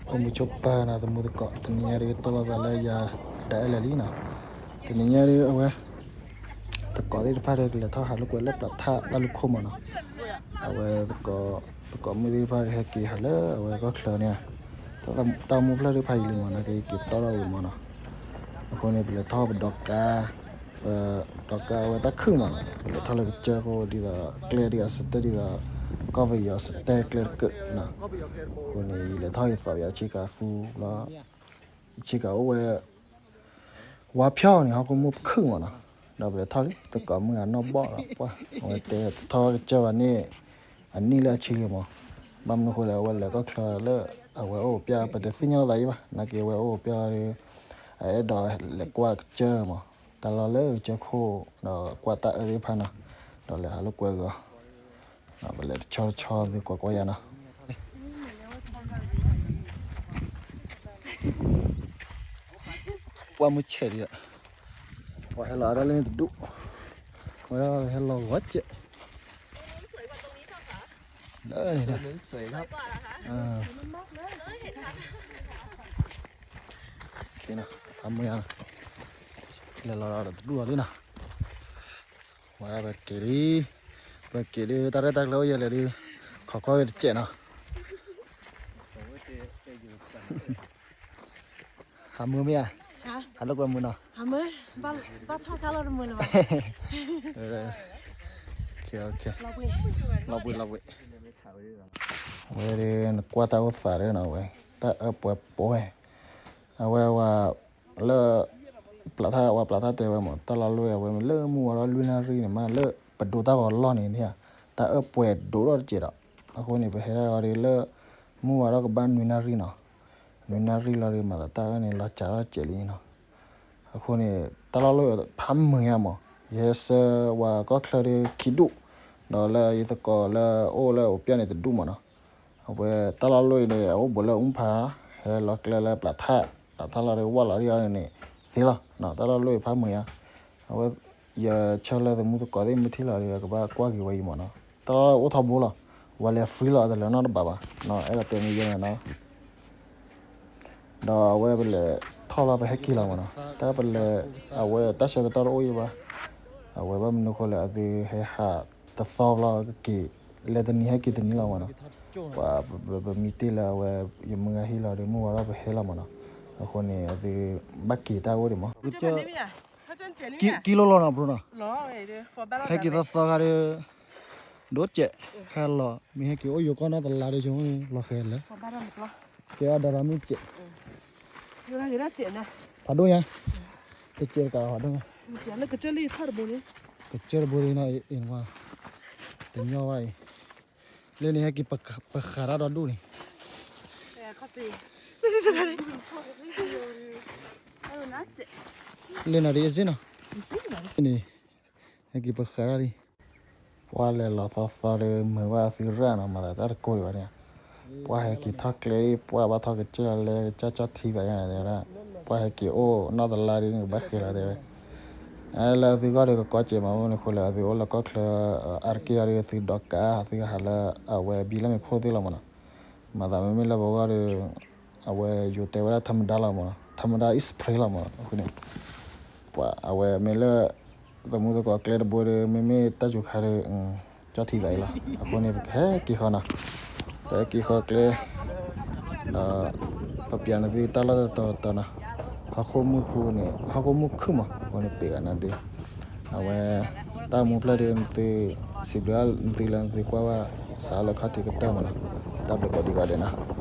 အိၣ်မူဆိပၢ်နီၤ သမူသကိး တနံၤညါဒုး တီၢ်လိာ်သးလၢယၤ ဒၣ်အဲၣ်လဲၣ်လံနီၤ. တနံၤညါဒုး အဝဲ သကိးသ့ၣ်တဖၣ်ဒီးကလဲၤထီၣ်ဟးလိာ်ကွဲလၢပျၢၤထၣ်တၢ်လူၢ်ခိၣ်မးနီၤ. အဝဲ သကိးမုၣ်သ့ၣ်တဖၣ်ကဟဲက့ၤဟးလၢအဝဲကီၢ်ချၢန့ၣ် တၢ်မူဖျၢၣ်သ့ၣ်တဖၣ်အံၤလံမးနီၤ ကက့ၤတီၢ်ထီၣ်ဝံၤမးနီၤ. အဃိန့ၣ် ပလဲၤထီၣ်ပဒိးကါ ပဒိးကါဝဲတၢ်ခုၣ်မးနီၤ ပလဲၤထီၣ်လၢကစၢၢ်ခိၣ်ဒ်သိး ကျဲဒ်အစတဲဒ်သိး ကီၢ်ပယီၤစတဲကျဲတကၢၢ်နီၤ. အဃိန့ၣ် ယလဲၤထီၣ်ယသီးယၤဆ့ကၤသူလီၤ ဆ့ကၤအိၣ်ဝဲ ဝါဖျီၣ်န့ၣ် ဟီၣ်ခိၣ်မူၣ်ခုၣ်မးနီၤ. ဒီးပလဲၤထီၣ်လံ သကိးမုၣ်အနီၢ်ဘီၣ်လီၤ ပှၢ် အဝဲတဲတထီၣ်ကစၢၢ်ဘၣ်န့ၣ် အနံၣ်လၢအဆံလံမး. ဘၣ်မနုၤဃိလဲၣ် အဝဲလဲၤကီၢ်ချၢလၢ အဝဲအိၣ်ပျဲၢ် ပတသ့ၣ်ညါလိာ်သးယံၤဘၣ် နာ်က့အဝဲအိၣ်ပျဲၢ်လီၤဒီး အအဲၣ်ဒိးလဲၤကွၢ်ကစၢၢ်မး တၢ်လီၢ်လၢကစၢၢ်ခိၣ် ဒီးကွၢ်တၢ်အၢသ့ၣ်တဖၣ်နီၤ. ဒီးလဲၤဟးလိာ်ကွဲဂီၤ ပလဲၤတဆီတဆီသုကွၢ်ကွၢ်ယၤနီၤ. ပှၢ်မုၢ်ဆဲးဒံးလီၤ ပှၤဟဲလီၤအါဒၣ်လၢန့ၣ်တဒူၣ် ဝဲဒၣ်ဟဲလီၤဂီၤစဲး လၢန့ၣ် အမုၢ်ယါ လဲၤလီၤဒီးတဒူၣ်လီၤလံနီၤ. ဝဲဒၣ်ပက့ၤလံ ပက့ၤဒုး တၢ်ရဲၣ်တၢ်ကျဲၤအိၣ်ယဲၢ်လဲၣ်ဒုး ခိးကွၢ်ဝဲတစဲးနီၤ. ဟးမုာ်မ့ၢ်ဧါ ဟးလိာ်ကွဲမုာ်နီၤ ဘၣ်ထီၣ်ကါလီၤတမုာ်လၢၤဘၣ် လီၤဘှံး လီၤဘှံး ဝဲဒၣ်နကွၢ်တၢ်အိၣ်သးဒ်နီၤဝဲ တၢ်အၢပှဲၤပှဲၤ အဝဲဝဲ လၢ ပျၢၤထၣ် ဝဲပျၢၤထၣ်တဲဝဲမး တၢ်လီၢ်လၢအဝဲမ့ၢ်လၢမုၢ်ဝါထီၣ်လွံၢ်နၣ်ရံၣ်န့ၣ်မး လၢပဒိတၢ်ဂီၤလီၢ်န့ၣ်န့ၣ် တၢ်အၢပှဲၤဒိၣ်ထီၣ်တစဲးဒီး အဃိန့ၣ် ပဟဲဒၣ်အီၤဒ်လၢ မုၢ်ဝါထီၣ်ကဘၣ်နွံနၣ်ရံၣ်နီၤ နွံနၣ်ရံၣ်လီၤဒီး မၤသးတၢ်အၢန့ၣ် လီၤစှၤထီၣ်တစဲးလံနီၤ. အဃိန့ၣ် တၢ်လီၢ်လၢဖးမုာ်ညါမး ယဟဲဆှၢဝဲကီၢ်ချၢဒ်ခံဒူၣ် ဒီးလၢယသကိးလၢအိၣ်လၢအိၣ်ပျဲၢ်န့ၣ်တဒူၣ်မးနီၤ. အဝဲတၢ်လီၢ်လၢအံၤန့ၣ် အအိၣ်ဘူးလၢအူဖး ဟဲလီၤကျဲလၢပျၢၤထၣ် ပျၢၤထၣ်လီၤဒီးဝၢ်လီၤဒ်အံၤန့ၣ် သ့လီၤ တၢ်လီၢ်လၢအံၤဖးမုာ်ညါ အဝဲ ယဆၢလၢသမူသကိးသ့ၣ်မ့ၢ်ထံၣ်လီၤဒီး ကဘၣ်ကွၢ်က့ၤဝဲအံၤမးနီၤ တၢ်လီၢ်အိၣ်ထီဘိလီၤ ဝဲလဲၤ free လီၤ တလဲၤနီတဘးဘၣ် အဲၣ်ဒိးတဲမ့ၢ်ယဲန့ၣ်နီၤ ဒီးအဝဲပလဲၤထီၣ်လီၤပဟဲက့ၤလီၤမးနီၤ တၢ်ပလဲၤ အဝဲတၢ်ဆၢကတီၢ်တအိၣ်ယံၤဘၣ် အဝဲဘၣ်မနုၤဃိလဲၣ် အသုဟဲဟးတသီဘျီကက့ၤ လဲၤတနံၤဟဲက့ၤတနံၤလီၤမးနီၤ ပှၤပမံတ့ၢ်လၢအဝဲ ယမုၢ်ဂၤဟံၣ်လီၤဒီး မုၢ်ဝါထီၣ်ပဟဲလီၤမးနီၤ အဃိန့ၣ် အသုဘၣ်က့ၤတၢ်အိၣ်ဒံးမး ကံလိလီၤနီၤ ဘြိနီၤ ဟဲက့ၤသီသီခါဒီး ဒိၣ်စဲး ခဲလီၤ မ့ၢ်ဟဲက့ၤအိၣ်ယိၤကီၢ်နီၢ်တလါဒီး ဆိမိၣ်န့ၣ် လီၤဃဲၤလဲၣ် ကဲအီၤဒီးရၤမုၢ်စဲး ဖးဒိၣ်ညါ တစဲးတကးဖးဒိၣ်ညါ ကစၢၢ်တဘိန့ၣ် တညီဘၣ်အံၤ လၢန့ၣ်ဟဲက့ၤပဃးတၢ်ဒီဒူၣ်န့ၣ် လၢနၤဒ်အစ့ၢ်နီၤ န့ၣ် ဟဲက့ၤပဃးတၢ်လံ ပှၤလဲၤလီၤသီသီဒီး မုာ်ဘၣ်အသုရၣ်နီၤ မၤသးတၢ်တကိးဒံးဘၣ်န့ၣ် ပှၤဟဲက့ၤထီၣ်ကျဲ ပှၤဘၣ်ထီၣ်ကစၢၢ်လီၤလဲၤ ကစၢ်ကၠီထံသးယါန့ၣ်တဲဝဲဒၣ် ပှၤဟဲက့ၤအိၣ်နီၢ်သလါဒ်န့ၣ် ဘၣ်ဃဲၤလီၤတဲဝဲ လၢအသုဂီၢ်ဒီးကကွၢ်စဲးမး မနုၤဃိလဲၣ် အသုအိၣ်လၢကီၢ်ချၢ အါတက့ၢ်အီၤဒီး သုဒိးကး သုဟးလၢ အဝဲဘံလၢမ့ၢ်ခိၣ်သ့ၣ်လီၤမးနီၤ မၤသးမ့မ့ၢ်လၢပဂီၢ်ဒီး အဝဲယိၤတဲဝဲဒၣ် ထမဒါ လီၤမးနီၤ ထမဒါ is free လီၤမး အဃိန့ၣ် ပှၤအဝဲမ့ၢ်လၢ သမူသကိးကျဲတဘိဒီး မ့မ့ၢ်တၢ်စူၤခါဒီး ကၠီထံသးအံၤလီၤ အဃိန့ၣ် ပကဟဲက့ၤဃီနီၤ ပဟဲက့ၤဃီကျဲ ဒီး ပပျးနသုတၢ်လီၢ်တတီၤတီၤနီၤ ဟီၣ်ခိၣ်မူၣ်ခုၣ်န့ၣ် ဟီၣ်ခိၣ်မူၣ်ခုၣ်မး အဃိန့ၣ် ပ့ၤဂၤနၤဒုး အဝဲ တၢ်မူဖျၢၣ်ဒီးနသု စံးဘျုးနသုလၢနသုကွၢ်ဘၣ် စးလၢခီၣ်ထံးကတၢၢ်မးနီၤ တၢ်ဘျုးကိးဒံးဂၤဒဲးနီၤ